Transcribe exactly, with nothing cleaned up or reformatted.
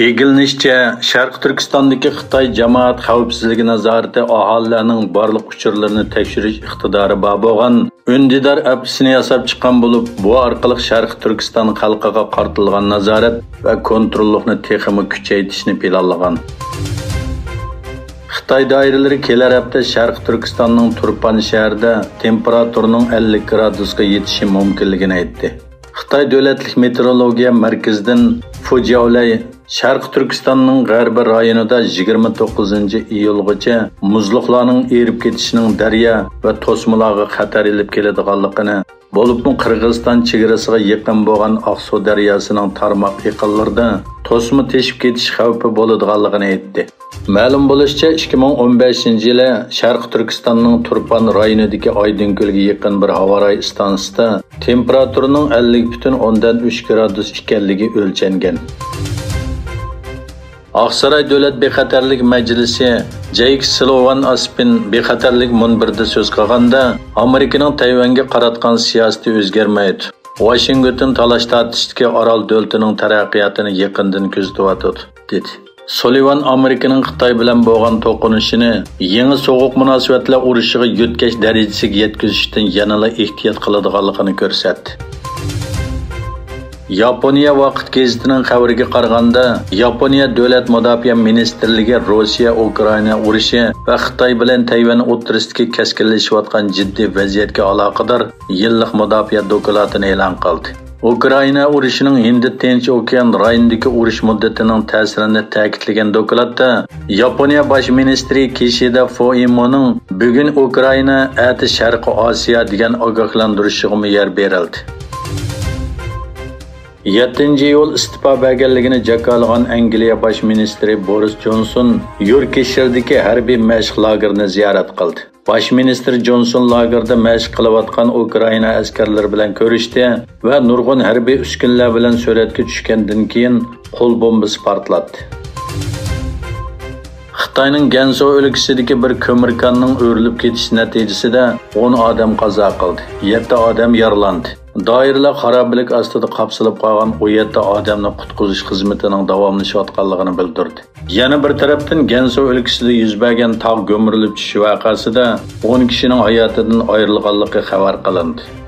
ئىگىلىنىشىچە، شەرقىي تۈركىستاندىكى خىتاي جامائەت خەۋپسىزلىكى نازارىتى ئاھالىلەرنىڭ بارلىق ئۇچۇرلىرىنى تەكشۈرۈش ئىقتىدارى بار بولغان ئۈندىدار ئەپسىنى ياساپ چىققان بولۇپ، بۇ ئارقىلىق شەرقىي تۈركىستان خەلقىگە قارىتىلغان نازارەت ۋە كونتروللۇقنى تېخىمۇ كۈچەيتىشنى پىلانلىغان. خىتاي دائىرىلىرى كېلەر ھەپتە شەرقىي تۈركىستاننىڭ تۇرپان شەھىرىدە تېمپېراتۇرىنىڭ ئەللىك گرادۇسقا يېتىشى مۇمكىنلىكىنى ئېيتتى. خىتاي دۆلەتلىك مېتېئورولوگىيە مەركىزىدىن فۇ جياۋلەي شەرقىي تۈركىستاننىڭ غەربىي رايونىدا يىگىرمە توققۇزىنچى ئىيۇلغىچە مۇزلۇقلارنىڭ ئېرىپ كېتىشىنىڭ دەريا ۋە توسمىلارغا خەتەر ئېلىپ كېلىدىغانلىقىنى، بولۇپمۇ قىرغىزىستان چېگرىسىغا يېقىن بولغان ئاقسۇ دەرياسىنىڭ تارماق ئېقىنلىرىدا توسما تېشىپ كېتىش خەۋپى بولىدىغانلىقىنى ئېيتتى. مەلۇم بولۇشىچە، ئىككى مىڭ ئون بەشىنچى يىلى شەرقىي تۈركىستاننىڭ تۇرپان رايونىدىكى ئايدىڭكۆلگە يېقىن بىر ھاۋاراي ئىستانسىسىدا تېمپېراتۇرىنىڭ ئەللىك پۈتۈن ئوندىن ئۈچ گرادۇس ئىكەنلىكى ئۆلچەنگەن. ئاقساراي دۆلەت بىخەتەرلىك مەجلىسى جەيك سلوۋان ئاسپىن بىخەتەرلىك مۇنبىرىدە سۆز قىلغاندا، ئامېرىكىنىڭ تەيۋەنگە قاراتقان سىياسىتى ئۆزگەرمەيدۇ. ۋاشىنگتون تالاش تارتىشتىكى ئارال دۆلىتىنىڭ تەرەققىياتىنى يېقىندىن كۆزىتىۋاتىدۇ، دېدى. سۇلىۋان ئامېرىكىنىڭ خىتاي بىلەن بولغان توقۇنۇشىنى يېڭى سوغۇق مۇناسىۋەتلەر ئۇرۇشىغا يۆتكەش دەرىجىسىگە يەتكۈزۈشتىن يەنىلا ئېھتىيات قىلىدىغانلىقىنى كۆرسەتتى. ياپونىيە ۋاقىت گېزىتىنىڭ خەۋىرىگە قارىغاندا، ياپونىيە دۆلەت مۇداپىئە مىنىستىرلىكى روسىيە ئۇكرائىنا ئۇرۇشى ۋە خىتاي بىلەن تەيۋەن ئوتتۇرىسىدىكى كەسكىنلىشىۋاتقان جىددىي ۋەزىيەتكە ئالاقىدار يىللىق مۇداپىئە دوكلاتىنى ئېلان قىلدى. ئۇكرائىنا ئۇرۇشىنىڭ ھىندى تىنچ ئوكيان رايونىدىكى ئۇرۇش مۇددىتىنىڭ تەسىرىنى تەكىتلىگەن دوكلاتتا، ياپونىيە باش مىنىستىرى كىشىدا فۇئېمونىڭ بۈگۈن ئۇكرائىنا، ئەتە شەرقىي ئاسىيا دېگەن ئاگاھلاندۇرۇشىغىمۇ يەر بېرىلدى. يەتتىنچى ئىيۇل ئىستېپا بەرگەنلىكىنى جاكارلىغان ئەنگلىيە باش مىنىستىرى بورىس جونسون يوركشىردىكى ھەربىي مەشىق لاگېرىنى زىيارەت قىلدى. باش مىنىستىر جونسون لاگېردا مەشىق قىلىۋاتقان ئۇكرائىنا ئەسكەرلىرى بىلەن كۆرۈشتى ۋە نۇرغۇن ھەربىي ئۈسكۈنىلەر بىلەن سۈرەتكە چۈشكەندىن كېيىن، قول بومبىسى پارتلاتتى. خىتاينىڭ گەنسۇ ئۆلكىسىدىكى بىر كۆمۈر كاننىڭ ئۆرۈلۈپ كېتىشى نەتىجىسىدە ئون ئادەم قازا قىلدى، يەتتە ئادەم يارىلاندى. دائىرىلەر خارابىلىك ئاستىدا قاپسىلىپ قالغان ئۇ يەتتە ئادەمنى قۇتقۇزۇش خىزمىتىنىڭ داۋاملىشىۋاتقانلىقىنى بىلدۈردى. يەنە بىر تەرەپتىن، گەنسۇ ئۆلكىسىدە يۈز بەرگەن تاغ گۈمۈرۈلۈپ چۈشۈش ۋەقەسىدە ئون كىشىنىڭ ھاياتىدىن ئايرىلغانلىقى خەۋەر قىلىندى.